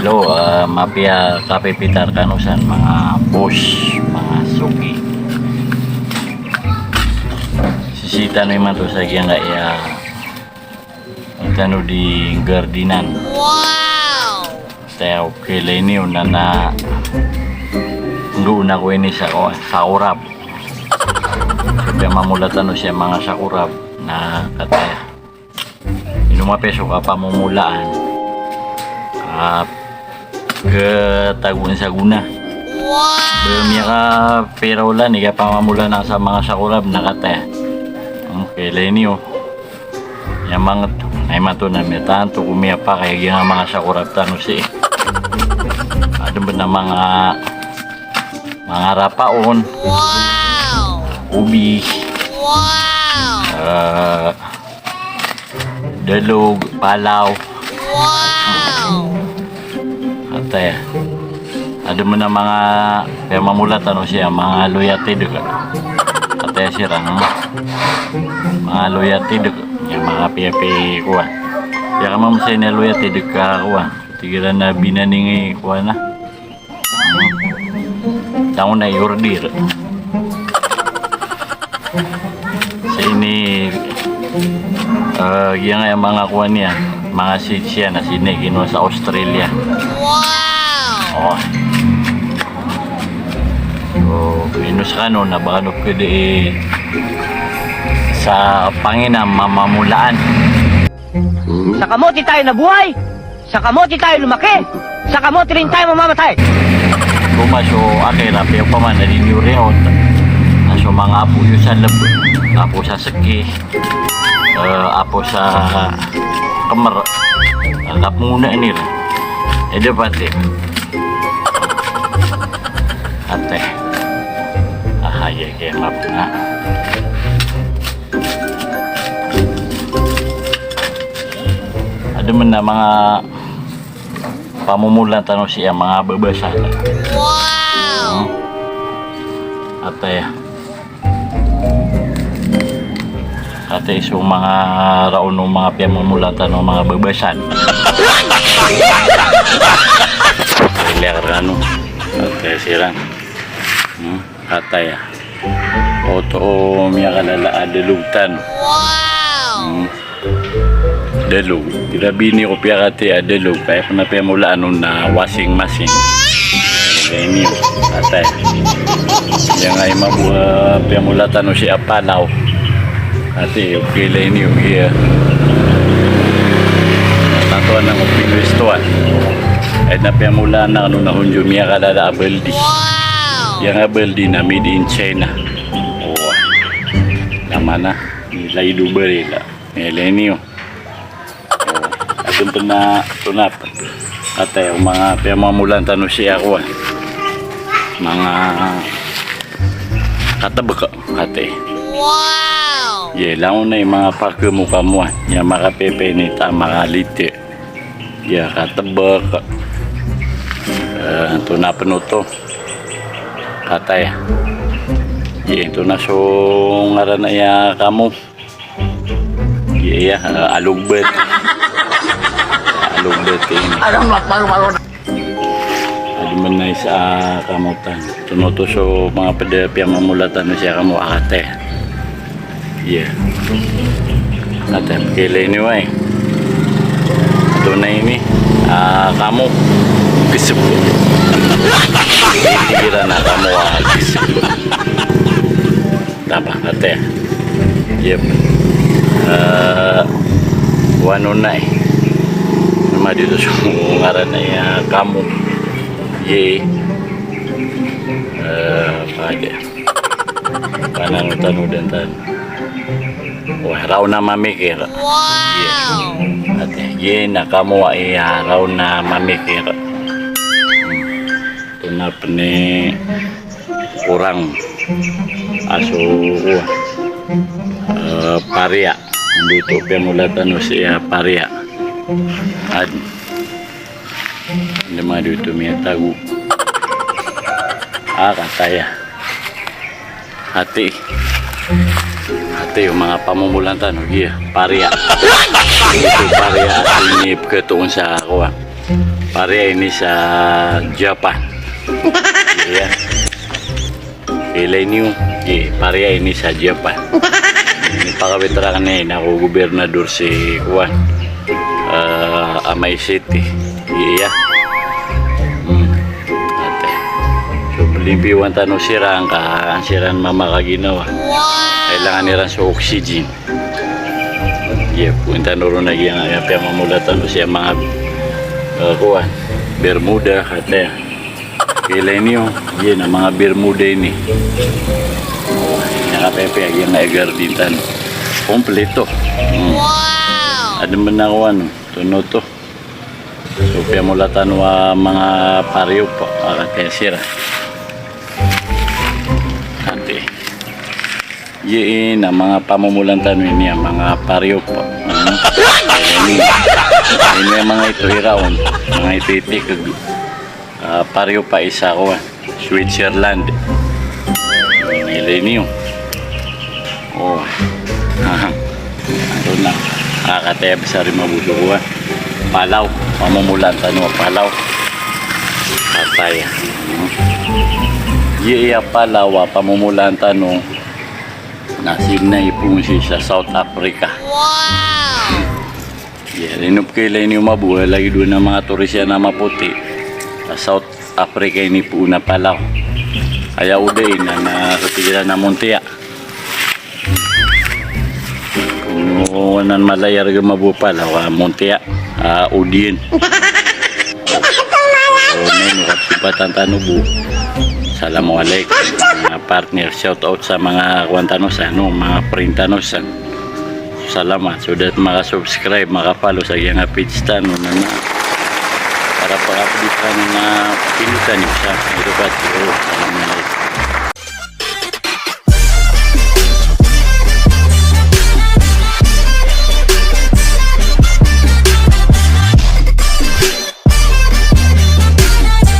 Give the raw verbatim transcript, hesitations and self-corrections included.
So, ah, mapiya kapipitar kano san, manga boss, manga soki. Sisii tano imanto sa giyangkaya, itano di gardinan. Wow! Tayo, kilay niyo na na, ndo na ko ini sa, sakurab. So, piyamamolatan o siya manga sakurab na kataya. Ino mapiya so kapamomolaan a katagoan sa gona. Wow! Ba miyakapira olan i kapamamolaan sa manga sakurab na kataya. Hmm, kilay niyo. Iya manget, na imanto na miyatanto ko miyapakay a giyangkaya manga sakurab tano sii. Adn pn a manga, manga rapaon. Wow! Ubi. Wow! Eh, dalog, palaw. Wow! Kataya. Adn pn a manga, piyamamolatan o siya, manga loyatidk. Kataya siran, manga loyatidk. Iya manga piyapiya kowan. Iya ka mamsay na loyatidk ka kowan. Tig iran na binaning i kowan na. Tangon na i-order. Sii ini, eh, giyangkaya manga kowan iyan, manga seeds iyan, na sii ini ginawa sa Australia. Wow! Oh. So, ino skano na ba kano pwede i sa pangina mamamolaan. Sa kamoti tayo nabuhay, sa kamoti tayo lumaki, sa kamoti rin tayo mamamatay. Koma so akira, piya opama na di niyo riyaot. Na so manga apo iyo sa lb, apo sa seki, eh, apo sa kmr, eh, kapngonaan iran. Eh, dapat, eh. Ate. Ah, iya, iya, maap na. Adn pn a manga pamomolaan tano sii a manga babasa. Wow! Hmm. Ate. Ate, so manga raon o manga piyamomolaan tano a manga babasan. Iliyakar kano. Ate, siran. Hmm. Kataya. Oto o miyakalala a dalog tano. Wow! Hmm. Dalog. Ira bini ko piyakataya a dalog. Kaya ko na piyamolaan on na washing machine. Kaya niyo. Kataya. Giyangkaya mabo a piyamolatan o sii a palaw. Ati, okay la ini, okay, ah. Tatoan ang opinion isto, ah. Ay, na piyamolaan na kano na honjo miyakalala a baldi. Wow! Giyangkaya baldi na made in China. Oh. Tama na. Nila ido barila. Miyala ini, oh. Oh. Adn pn a tonap. Ati, o manga piyamomolaan tano sii a kowan. Manga katbk. Ati. Wow! Iya, langon i manga pakm o kamowan. Iya, makapepe ini ta makaliti. Iya, katbk. Eh, antonaa pn oto. Kataya. Iya, antonaa so ngaran aya kamo. Iya, iya, eh, alogbet. Alogbet ini. Alam lapang, baru Adn man na isa a kamotan. Tonoto so manga pd piyamamolatan o siya kamo a kate. Iya. Kate, kila ini way. Tonaa ini, ah, kamo. Gsb. Kira na kamo a gsb. Tapa, ate. Yep. Eh, wano na eh. Nama dito so ngaran na iya kamo. Ye. Eh, pade. Pananotan o dantan. Wah, raw na mamikir. Wow. Ye. Ate, ye na kamo, iya, raw na mamikir. Tonaa pn i korang a so, eh, pariya. Ndo to piyamolatan o siya pariya. Ad. Ndo man ndo to miyatago. Ah, kataya. Ati. Ati, o manga pamomolatan o giya pariya. Ito pariya a ini pkatoon sa kowan. Pareya ini sa Japan. Iya. Ilay niyo, eh, pareya ini sa Japan. Ini pakawit rakn iyan ako gobernador si kowan, eh, Amay City. Iya. Hmm. Ate. So, limpiwan tano siran ka, siran mamakaginawa. Kailangan iran so oxygen. Iya, poon tano ron a giyangkaya piyamamolatan o siya manga, eh, kowan, Bermuda, kata. Ilay niyo, iya na manga Bermuda ini. Iya, kata, piyagiyangkaya garden tano. Kompleto. Hmm. Adn pn a kowan, tono oto. So, piyamolatan o a manga pariyopa, a kata siran. Ate. Iya na manga pamomolan tano ini a manga pariyopa. Hmm. Ini, ini a manga ito iraon, manga ito itikg. Ah, pariyopa isa ko, ah, Switzerland. Ilay niyo. Oh. Ito na. Kakataya bsa ri mabuso ko, ah. Palaw. Pamomolan tano a palaw. Kataya. Iya, iya palaw a pamomolan tano. Na sii na ipoon sii sa South Africa. Wow! Iya, ino pn, ilay niyo mabo, lagid o a manga tourist iyan a mapoti. Sa South Africa ini poon a palaw. Aya o da iyan na, na sa tig iran a montiya. Kono anan Malaya rk mabo palaw a montiya, a odi iyan. O, ino, kapsipatan tano bo. Assalamualaikum. Manga partner, shout out sa manga kowan tano san, no, manga friend tano san. Salamat. So that maka-subscribe, maka-follow sa giyangkaya page tano na, na para paka-update tano na pinotan iyo sa Europe. Assalamualaikum.